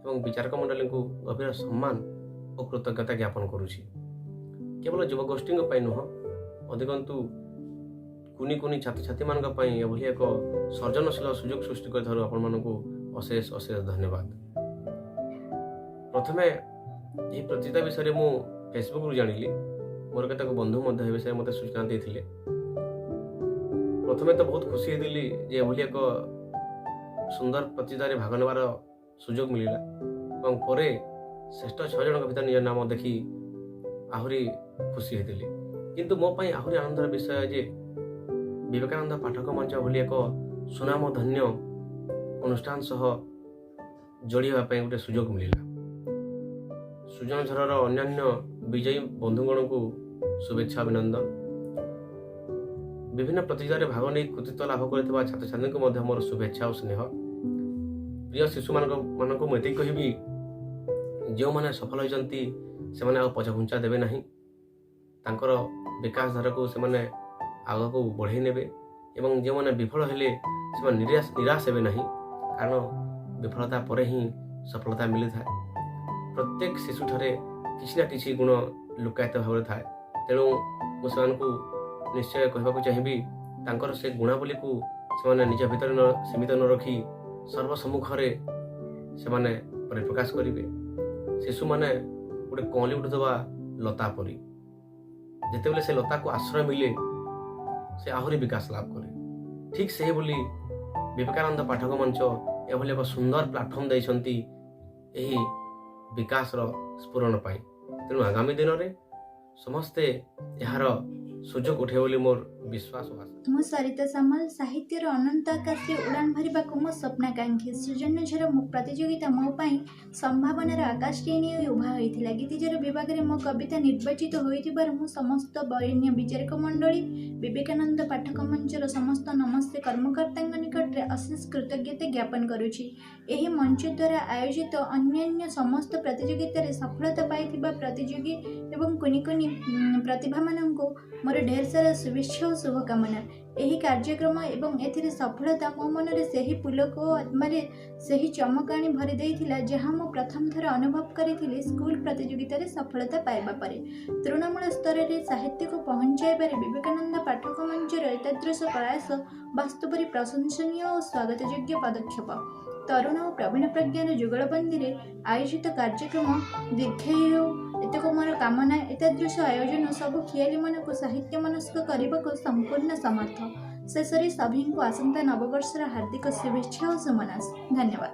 ଏବଂ ବିଚାରକ ମଣ୍ଡଳୀଙ୍କୁ ଗଭୀର ସମ୍ମାନ ଓ କୃତଜ୍ଞତା ଜ୍ଞାପନ କରୁଛି। କେବଳ ଯୁବଗୋଷ୍ଠୀଙ୍କ ପାଇଁ ନୁହଁ, ଅଧିକନ୍ତୁ କୁନି କୁନି ଛାତ୍ରଛାତ୍ରୀମାନଙ୍କ ପାଇଁ ଏଭଳି ଏକ ସର୍ଜନଶୀଳ ସୁଯୋଗ ସୃଷ୍ଟି କରିଥିବାରୁ ଆପଣମାନଙ୍କୁ ଅଶେଷ ଅଶେଷ ଧନ୍ୟବାଦ। ପ୍ରଥମେ ଏହି ପ୍ରତିଯୋଗିତା ବିଷୟରେ ମୁଁ ଫେସବୁକରୁ ଜାଣିଲି। ମୋର କେତେକ ବନ୍ଧୁ ମଧ୍ୟ ଏ ବିଷୟରେ ମୋତେ ସୂଚନା ଦେଇଥିଲେ। ପ୍ରଥମେ ତ ବହୁତ ଖୁସି ହେଇଥିଲି ଯେ ଏଭଳି ଏକ ସୁନ୍ଦର ପ୍ରତିଯୋଗିତାରେ ଭାଗ ନେବାର ସୁଯୋଗ ମିଳିଲା ଏବଂ ପରେ ଶ୍ରେଷ୍ଠ 6 ଜଣଙ୍କ ଭିତରେ ନିଜ ନାମ ଦେଖି ଆହୁରି ଖୁସି ହେଇଥିଲି। କିନ୍ତୁ ମୋ ପାଇଁ ଆହୁରି ଆନନ୍ଦର ବିଷୟ ଯେ ବିବେକାନନ୍ଦ ପାଠକ ମଞ୍ଚ ଭଳି ଏକ ସୁନାମଧନ୍ୟ ଅନୁଷ୍ଠାନ ସହ ଯୋଡ଼ି ହେବା ପାଇଁ ଗୋଟେ ସୁଯୋଗ ମିଳିଲା। ସୃଜନଝରର ଅନ୍ୟାନ୍ୟ ବିଜୟୀ ବନ୍ଧୁଗଣଙ୍କୁ ଶୁଭେଚ୍ଛା, ଅଭିନନ୍ଦନ। ବିଭିନ୍ନ ପ୍ରତିଯୋଗିତାରେ ଭାଗ ନେଇ କୃତିତ୍ୱ ଲାଭ କରିଥିବା ଛାତ୍ରଛାତ୍ରୀଙ୍କୁ ମଧ୍ୟ ମୋର ଶୁଭେଚ୍ଛା ଓ ସ୍ନେହ। ପ୍ରିୟ ଶିଶୁମାନଙ୍କ ମାନଙ୍କୁ ମୁଁ ଏତିକି କହିବି, ଯେଉଁମାନେ ସଫଳ ହୋଇଛନ୍ତି ସେମାନେ ଆଉ ପଛଘୁଞ୍ଚା ଦେବେ ନାହିଁ। ତାଙ୍କର ବିକାଶ ଧାରାକୁ ସେମାନେ ଆଗକୁ ବଢ଼େଇ ନେବେ ଏବଂ ଯେଉଁମାନେ ବିଫଳ ହେଲେ ସେମାନେ ନିରାଶ ହେବେ ନାହିଁ, କାରଣ ବିଫଳତା ପରେ ହିଁ ସଫଳତା ମିଳିଥାଏ। ପ୍ରତ୍ୟେକ ଶିଶୁଠାରେ କିଛି ନା କିଛି ଗୁଣ ଲୁକାୟିତ ଭାବରେ ଥାଏ। ତେଣୁ ମୁଁ ସେମାନଙ୍କୁ ନିଶ୍ଚୟ କହିବାକୁ ଚାହିଁବି, ତାଙ୍କର ସେ ଗୁଣାବଳୀକୁ ସେମାନେ ନିଜ ଭିତରେ ନ ସୀମିତ ନ ରଖି ସର୍ବସମ୍ମୁଖରେ ସେମାନେ ପରିପ୍ରକାଶ କରିବେ। ଶିଶୁମାନେ ଗୋଟେ କଅଁଳି ଉଠୁଥିବା ଲତା ପରି। ଯେତେବେଳେ ସେ ଲତାକୁ ଆଶ୍ରୟ ମିଳେ, ସେ ଆହୁରି ବିକାଶ ଲାଭ କରେ। ଠିକ୍ ସେହିଭଳି ବିବେକାନନ୍ଦ ପାଠକ ମଞ୍ଚ ଏଭଳି ଏକ ସୁନ୍ଦର ପ୍ଲାଟଫର୍ମ ଦେଇଛନ୍ତି ଏହି ବିକାଶର ସ୍ଫୁରଣ ପାଇଁ। ତେଣୁ ଆଗାମୀ ଦିନରେ ସମସ୍ତେ ଏହାର ସୁଯୋଗ ଉଠେଇବେ ବୋଲି ମୋର ବିଶ୍ୱାସ ଓ ଆଶା। ମୁଁ ସରିତା ସାମଲ। ସାହିତ୍ୟର ଅନନ୍ତ ଆକାଶରେ ଉଡ଼ାଣ ଭରିବାକୁ ମୁଁ ସ୍ୱପ୍ନାକାଂକ୍ଷୀ। ସୃଜନଝର ପ୍ରତିଯୋଗିତା ମୋ ପାଇଁ ସମ୍ଭାବନାର ଆକାଶଟିଏ ନେଇ ଉଭା ହୋଇଥିଲା। ଗୀତିଝର ବିଭାଗରେ ମୋ କବିତା ନିର୍ବାଚିତ ହୋଇଥିବାରୁ ମୁଁ ସମସ୍ତ ବରେଣ୍ୟ ବିଚାରକ ମଣ୍ଡଳୀ, ବିବେକାନନ୍ଦ ପାଠକ ମଞ୍ଚର ସମସ୍ତ ନମସ୍ତେ କର୍ମକର୍ତ୍ତାଙ୍କ ନିକଟରେ ଅଶେଷ କୃତଜ୍ଞତା ଜ୍ଞାପନ କରୁଛି। ଏହି ମଞ୍ଚ ଦ୍ୱାରା ଆୟୋଜିତ ଅନ୍ୟାନ୍ୟ ସମସ୍ତ ପ୍ରତିଯୋଗିତାରେ ସଫଳତା ପାଇଥିବା ପ୍ରତିଯୋଗୀ ଏବଂ କୁନି କୁନି ପ୍ରତିଭାମାନଙ୍କୁ ମୋର ଢେର ସାରା ଶୁଭେଚ୍ଛା ଓ ଶୁଭକାମନା। ଏହି କାର୍ଯ୍ୟକ୍ରମ ଏବଂ ଏଥିରେ ସଫଳତା ମୋ ମନରେ ସେହି ପୁଲକ ଓ ଆତ୍ମାରେ ସେହି ଚମକ ଆଣି ଭରି ଦେଇଥିଲା, ଯାହା ମୁଁ ପ୍ରଥମ ଥର ଅନୁଭବ କରିଥିଲି ସ୍କୁଲ ପ୍ରତିଯୋଗିତାରେ ସଫଳତା ପାଇବା ପରେ। ତୃଣମୂଳ ସ୍ତରରେ ସାହିତ୍ୟକୁ ପହଞ୍ଚାଇବାରେ ବିବେକାନନ୍ଦ ପାଠକ ମଞ୍ଚର ଏତାଦୃଶ ପ୍ରୟାସ ବାସ୍ତବରେ ପ୍ରଶଂସନୀୟ ଓ ସ୍ୱାଗତଯୋଗ୍ୟ ପଦକ୍ଷେପ। ତରୁଣ ଓ ପ୍ରବୀଣ ପ୍ରଜ୍ଞାର ଯୁଗଳବନ୍ଦୀରେ ଆୟୋଜିତ କାର୍ଯ୍ୟକ୍ରମ ଦୀର୍ଘାୟୁ ହେଉ, ଏତକ ମୋର କାମନା। ଏତାଦୃଶ ଆୟୋଜନ ସବୁ ଖିଆଲି ମନକୁ ସାହିତ୍ୟ ମନସ୍କ କରିବାକୁ ସମ୍ପୂର୍ଣ୍ଣ ସମର୍ଥ। ଶେଷରେ ସଭିଙ୍କୁ ଆସନ୍ତା ନବବର୍ଷର ହାର୍ଦ୍ଦିକ ଶୁଭେଚ୍ଛା ଓ ସୁମନାସ। ଧନ୍ୟବାଦ।